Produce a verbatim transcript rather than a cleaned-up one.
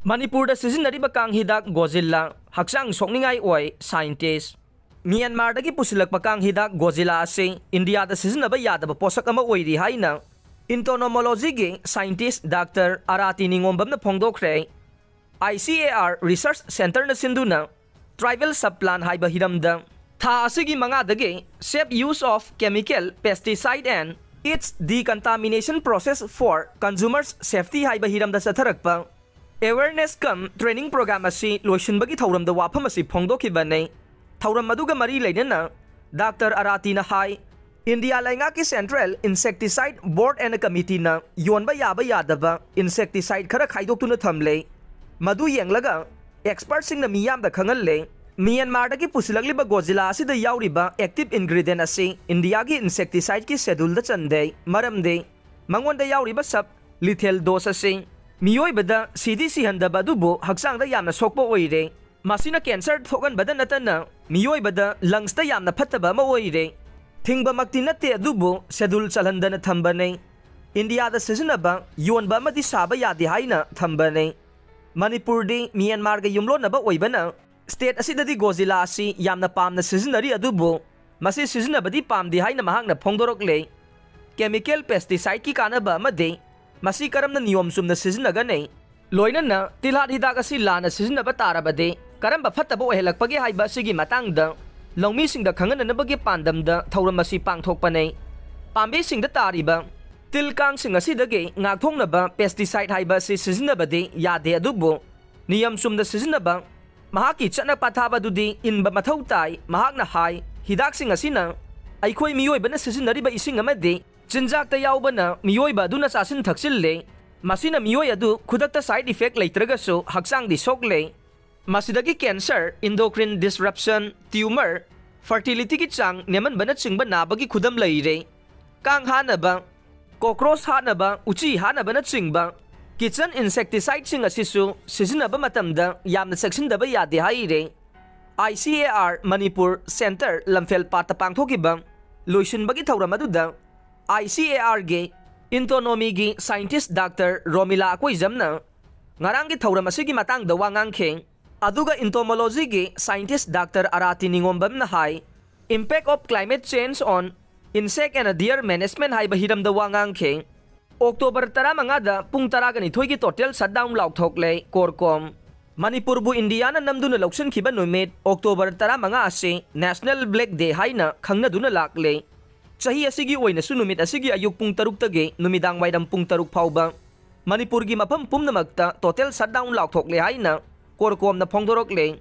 ꯃꯅꯤꯄꯨꯔꯗ ꯁꯤꯖꯤꯟꯅꯔꯤꯕ ꯀꯥꯡ ꯍꯤꯗꯥꯛ ꯒꯣꯖꯤꯜꯂꯥ ꯍꯛꯆꯥꯡ ꯁꯣꯛꯅꯤꯡꯉꯥꯏ ꯑꯣꯏ, ꯁꯥꯏꯟꯇꯤꯁ꯫ ꯃ꯭ꯌꯥꯟꯃꯥꯔꯗꯒꯤ ꯄꯨꯁꯤꯜꯂꯛꯄ ꯀꯥꯡ ꯍꯤꯗꯥꯛ ꯒꯣꯖꯤꯂꯥ ꯑꯁꯤ ꯏꯟꯗꯤꯌꯥꯗ ꯁꯤꯖꯤꯟꯅꯕ ꯌꯥꯗꯕ ꯄꯣꯠꯁꯛ ꯑꯃ ꯑꯣꯏꯔꯤ ꯍꯥꯏꯅ ꯏꯟꯇꯣꯅꯣꯃꯣꯂꯣꯖꯤꯒꯤ scientist doctor ꯑꯔꯥꯇꯤ ꯅꯤꯉꯣꯝꯕꯝꯅ ꯐꯣꯡꯗꯣꯛꯈ꯭ꯔꯦ꯫ I C A R research ꯁꯦꯟꯇꯔꯅ ꯁꯤꯟꯗꯨꯅ ꯇ꯭ꯔꯥꯏꯕꯦꯜ ꯁꯕ ꯄ꯭ꯂꯥꯟ ꯍꯥꯏꯕ ꯍꯤꯔꯝꯗ ꯊꯥ ꯑꯁꯤꯒꯤ ꯃꯉꯥꯗꯒꯤ Safe Use of Chemical, Pesticide and Its Decontamination Process for Consumers Safety ꯍꯥꯏꯕ ꯍꯤꯔꯝꯗ ꯆꯠꯊꯔꯛꯄ awareness cum training program ꯑꯁꯤ ꯂꯣꯏꯁꯤꯟꯕꯒꯤ ꯊꯧꯔꯝꯗ ꯋꯥꯐꯝ ꯑꯁꯤ ꯐꯣꯡꯗꯣꯛꯈꯤꯕꯅꯤ꯫ ꯊꯧꯔꯝ ꯑꯗꯨꯒ ꯃꯔꯤ ꯂꯩꯅꯅ ꯗꯥꯛꯇꯔ ꯑꯔꯥꯇꯤꯅ ꯍꯥꯏ, ꯏꯟꯗꯤꯌꯥ ꯂꯩꯉꯥꯛꯀꯤ Central Insecticide Board and Committeeꯅ ꯌꯣꯟꯕ ꯌꯥꯕ ꯌꯥꯗꯕ insecticide ꯈꯔ ꯈꯥꯏꯗꯣꯛꯇꯨꯅ ꯊꯝꯂꯦ꯫ ꯃꯗꯨ ꯌꯦꯡꯂꯒ expertꯁꯤꯡꯅ ꯃꯤꯌꯥꯝꯗ ꯈꯪꯍꯜꯂꯦ꯫ ꯃ꯭ꯌꯥꯟꯃꯥꯔꯗꯒꯤ ꯄꯨꯁꯤꯜꯂꯛꯂꯤꯕ ꯒꯣꯖꯤꯂꯥ ꯑꯁꯤꯗ ꯌꯥꯎꯔꯤꯕ active ingredient ꯑꯁꯤ ꯏꯟꯗꯤꯌꯥꯒꯤ insecticideꯀꯤ scheduleꯗ ꯆꯟꯗꯦ, ꯃꯔꯝꯗꯤ ꯃꯉꯣꯟꯗ ꯌꯥꯎꯔꯤꯕ sub lethal dose ꯑꯁꯤ ꯃꯤꯑꯣꯏꯕꯗ ꯁꯤꯗꯤ ꯁꯤꯍꯟꯗꯕ ꯑꯗꯨꯕꯨ ꯍꯛꯆꯥꯡꯗ ꯌꯥꯝꯅ ꯁꯣꯛꯄ ꯑꯣꯏꯔꯦ꯫ ꯃꯁꯤꯅ cancer ꯊꯣꯛꯍꯟꯕꯗ ꯅꯠꯇꯅ ꯃꯤꯑꯣꯏꯕꯗ lungsꯇ ꯌꯥꯝꯅ ꯐꯠꯇꯕ ꯑꯃ ꯑꯣꯏꯔꯦ꯫ ꯊꯤꯡꯕꯃꯛꯇꯤ ꯅꯠꯇꯦ, ꯑꯗꯨꯕꯨ schedule ꯆꯜꯍꯟꯗꯅ ꯊꯝꯕꯅꯦ꯫ ꯏꯟꯗꯤꯌꯥꯗ ꯁꯤꯖꯤꯟꯅꯕ, ꯌꯣꯟꯕ ꯑꯃꯗꯤ ꯁꯥꯕ ꯌꯥꯗꯦ ꯍꯥꯏꯅ ꯊꯝꯕꯅꯦ꯫ ꯃꯅꯤꯄꯨꯔꯗꯤ ꯃ꯭ꯌꯥꯟꯃꯥꯔꯒ ꯌꯨꯝꯂꯣꯟꯅꯕ ꯑꯣꯏꯕꯅ state ꯑꯁꯤꯗꯗꯤ ꯒꯣꯖꯤꯂꯥ ꯑꯁꯤ ꯌꯥꯝꯅ ꯄꯥꯝꯅ ꯁꯤꯖꯤꯟꯅꯔꯤ, ꯑꯗꯨꯕꯨ ꯃꯁꯤ ꯁꯤꯖꯤꯟꯅꯕꯗꯤ ꯄꯥꯝꯗꯦ ꯍꯥꯏꯅ ꯃꯍꯥꯛꯅ ꯐꯣꯡꯗꯣꯔꯛꯂꯦ꯫ Chemical pesticideꯀꯤ ꯀꯥꯟꯅꯕ ꯑꯃꯗꯤ ꯃꯁꯤ ꯀꯔꯝꯅ ꯅꯤꯌꯣꯝ ꯆꯨꯝꯅ ꯁꯤꯖꯤꯟꯅꯒꯅꯤ? ꯂꯣꯏꯅꯅ ꯇꯤꯜꯍꯥꯠ ꯍꯤꯗꯥꯛ ꯑꯁꯤ ꯂꯥꯟꯅ ꯁꯤꯖꯤꯟꯅꯕ ꯇꯥꯔꯕꯗꯤ ꯀꯔꯝꯕ ꯐꯠꯇꯕ ꯑꯣꯏꯍꯜꯂꯛꯄꯒꯦ ꯍꯥꯏꯕ ꯑꯁꯤꯒꯤ ꯃꯇꯥꯡꯗ ꯂꯧꯃꯤꯁꯤꯡꯗ ꯈꯪꯍꯟꯅꯅꯕꯒꯤ ꯄꯥꯟꯗꯝꯗ ꯊꯧꯔꯝ ꯑꯁꯤ ꯄꯥꯡꯊꯣꯛꯄꯅꯤ꯫ ꯄꯥꯝꯕꯤꯁꯤꯡꯗ ꯇꯥꯔꯤꯕ ꯇꯤꯜ ꯀꯥꯡꯁꯤꯡ ꯑꯁꯤꯗꯒꯤ ꯉꯥꯛꯊꯣꯛꯅꯕ pesticide ꯍꯥꯏꯕ ꯑꯁꯤ ꯁꯤꯖꯤꯟꯅꯕꯗꯤ ꯌꯥꯗꯦ, ꯑꯗꯨꯕꯨ ꯅꯤꯌꯝ ꯆꯨꯝꯅ ꯁꯤꯖꯤꯟꯅꯕ, ꯃꯍꯥꯛꯀꯤ ꯆꯠꯅ ꯄꯊꯥꯞ ꯑꯗꯨꯗꯤ ꯏꯟꯕ ꯃꯊꯧ ꯇꯥꯏ꯫ ꯃꯍꯥꯛꯅ ꯍꯥꯏ, ꯍꯤꯗꯥꯛꯁꯤꯡ ꯑꯁꯤꯅ ꯑꯩꯈꯣꯏ ꯃꯤꯑꯣꯏꯕꯅ ꯁꯤꯖꯤꯟꯅꯔꯤꯕ ꯏꯁꯤꯡ ꯑꯃꯗꯤ ꯆꯤꯟꯖꯥꯛꯇ ꯌꯥꯎꯕꯅ ꯃꯤꯑꯣꯏꯕ ꯑꯗꯨꯅ ꯆꯥꯁꯤꯟ ꯊꯛꯆꯤꯜꯂꯦ꯫ ꯃꯁꯤꯅ ꯃꯤꯑꯣꯏ ꯑꯗꯨ ꯈꯨꯗꯛꯇ side effect ꯂꯩꯇ꯭ꯔꯒꯁꯨ ꯍꯛꯆꯥꯡꯗꯤ ꯁꯣꯛꯂꯦ꯫ ꯃꯁꯤꯗꯒꯤ cancer, endocrine disruption, tumor, fertilityꯒꯤ ꯆꯥꯡ ꯅꯦꯝꯍꯟꯕꯅꯆꯤꯡꯕ ꯅꯥꯕꯒꯤ ꯈꯨꯗꯝ ꯂꯩꯔꯦ꯫ ꯀꯥꯡ ꯍꯥꯠꯅꯕ, cockroach ꯍꯥꯠꯅꯕ, ꯎꯆꯤ ꯍꯥꯠꯅꯕꯅꯆꯤꯡꯕ kitchen insecticideꯁꯤꯡ ꯑꯁꯤꯁꯨ ꯁꯤꯖꯤꯟꯅꯕ ꯃꯇꯝꯗ ꯌꯥꯝꯅ ꯆꯦꯛꯁꯤꯟꯗꯕ ꯌꯥꯗꯦ ꯍꯥꯏꯔꯦ꯫ I C A R Manipur Centre Lamphel ꯄꯥꯠꯇ ꯄꯥꯡꯊꯣꯛꯈꯤꯕ ꯂꯣꯏꯁꯤꯟꯕꯒꯤ ꯊꯧꯔꯝ ꯑꯗꯨꯗ ꯑꯥꯏ ꯁꯤ ꯑꯦ ꯑꯥꯔꯒꯤ ꯏꯟꯇꯣꯅꯣꯃꯤꯒꯤ scientist ꯗꯥꯛꯇꯔ ꯔꯣꯃꯤꯂꯥ ꯑꯀꯣꯏꯖꯝꯅ ꯉꯔꯥꯡꯒꯤ ꯊꯧꯔꯝ ꯑꯁꯤꯒꯤ ꯃꯇꯥꯡꯗ ꯋꯥ ꯉꯥꯡꯈꯤ꯫ ꯑꯗꯨꯒ entomology ꯒꯤ scientist Doctor ꯑꯔꯥꯇꯤ ꯅꯤꯉꯣꯝꯕꯝꯅ high, impact of climate change on insect and deer management ꯍꯥꯏꯕ ꯍꯤꯔꯝꯗ ꯋꯥ ꯉꯥꯡꯈꯤ꯫ ꯑꯣꯛꯇꯣꯕꯔ ꯇꯔꯥꯃꯉꯥꯗ ꯄꯨꯡ ꯇꯔꯥꯒ ꯅꯤꯊꯣꯏꯒꯤ total shutdown ꯂꯥꯎꯊꯣꯛꯂꯦ ꯀꯣꯔꯀꯣꯝ꯫ ꯃꯅꯤꯄꯨꯔꯕꯨ ꯏꯟꯗꯤꯌꯥꯅ ꯅꯝꯗꯨꯅ ꯂꯧꯁꯤꯟꯈꯤꯕ ꯅꯨꯃꯤꯠ ꯑꯣꯛꯇꯣꯕꯔ ꯇꯔꯥꯃꯉꯥ ꯑꯁꯤ National Black Day ꯍꯥꯏꯅ ꯈꯪꯅꯗꯨꯅ ꯂꯥꯛꯂꯦ꯫ ꯆꯍꯤ ꯑꯁꯤꯒꯤ ꯑꯣꯏꯅꯁꯨ ꯅꯨꯃꯤꯠ ꯑꯁꯤꯒꯤ ꯑꯌꯨꯛ ꯄꯨꯡ ꯇꯔꯨꯛꯇꯒꯤ ꯅꯨꯃꯤꯗꯥꯡ ꯋꯥꯏꯔꯝ ꯄꯨꯡ ꯇꯔꯨꯛ ꯐꯥꯎꯕ ꯃꯅꯤꯄꯨꯔꯒꯤ ꯃꯐꯝ ꯄꯨꯝꯅꯃꯛꯇ total shutdown ꯂꯥꯎꯊꯣꯛꯂꯦ ꯍꯥꯏꯅ ꯀꯣꯔꯀꯣꯝꯅ ꯐꯣꯡꯗꯣꯔꯛꯂꯦ꯫